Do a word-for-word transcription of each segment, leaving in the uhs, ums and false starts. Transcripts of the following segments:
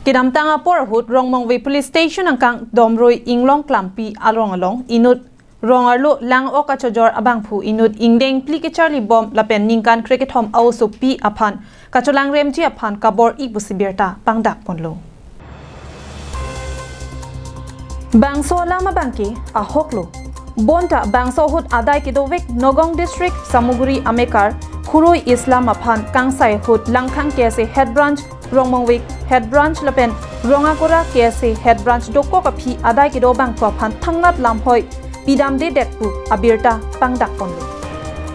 Kedamtang apor ahut Rongmongve Police Station angkang Domrui Inglong Klampi along along inut rong arlo lang-ok kachojor abangphu inut ingdeng phli kecharli bom lapen ningkan krekethom a-osopi aphan kacholangremji aphan kabor-ik pusi birta pangdak ponlo. Bangso alam abangke ahoklo. Bonta bangso ahut adai kedovek Nagaon District Samaguri amekar Khurui Islam aphan kangsai ahut Langkhang K S A Head Branch, Rongmongve Head Branch lapen Rongagora K S A Head Branch dokok aphi adai kedo abangphu aphan thangnat lamhoi pidamdedet pu abirta pangdak ponlo.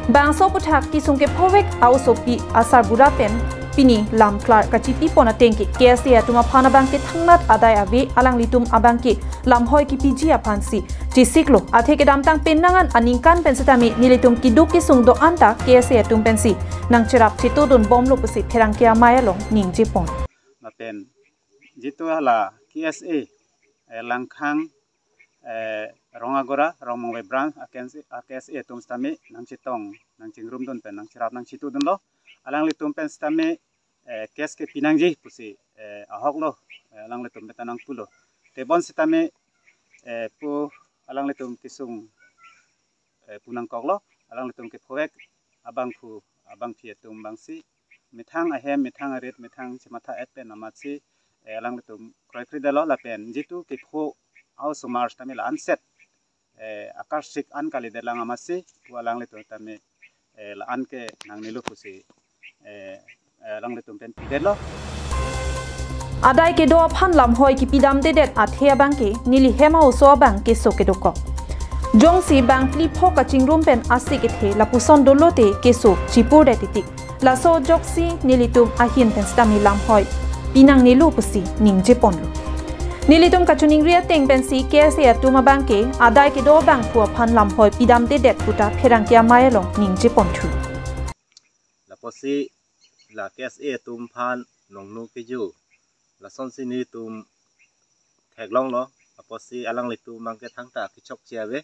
Bangso aphuthak kesung kephovek a-osopi asarbura pen pini lamklar kachipi pon ateng ke K S A atum aphan abangke thangnat adai ave, alanglitum abangke lamhoi kipiji aphansi chesiklo. Athe kedamtang penang an aningkan pen sitame nelitum keduk kesung do-an ta K S A atum pensi nangcherap chetudun bomlo pusi pherangke amei along ningje pon. Lapen jitu hala K S A, eh, Langkhang, eh, Rongagora, Rongmongve Branch, a K S A, a K S A atum sitame nangchetong, nangchingrumdun pen, nangcherap, nangchetudunlo. Alanglitum pen sitame, eh, case ke pinangji pusi, eh, ahoklo, eh, alanglitum pen ta nangpulo. Tebon sitame, eh, pu alanglitum kesung, eh, pu nangkoklo, alanglitum kephovek abangphu, abangphi atum abangsi methang ahem, methang arit, methang chematha-et pen amatsi, eh, alanglitum kroikredetlo lapen jitu kepho a-osomar sitame la-an set, eh, akarsik an kalidet lang amatsi pu alanglitum tame, eh, la-an ke nangnelo pusi, eh, eh, alanglitum pen pidetlo. Adai kedo aphan lamhoi kipidamdedet athe abangke neli hem a-oso abang keso kedokok. Jongsi bang phli pho kachingrum pen ase kethe lapuson dolote keso chipurdet titik. Laso ajoksi nelitum ahin pen sitame lamhoi pinangnelo pusi ningje ponlo. Nelitum kachiningri ateng pensi K S A atum abangke adai kedo abangphu aphan lamhoi pidamdedet puta pherangke amei along ningje ponthu. Lapusi la K S A atum aphan nongnu keju lasonsi nelitum theklonglo, lapusi alanglitum abangke thangta kechokche ave,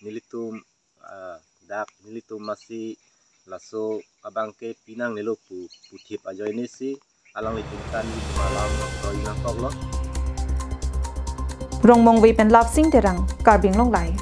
nelitum, ah, dak nelitum masi laso abangke pinangnelo pu puthip ajoinesi alanglitum ta nelitum alam kroinangkoklo. Rongmongve pen Lapsing Terang, Karbi Anglong Live.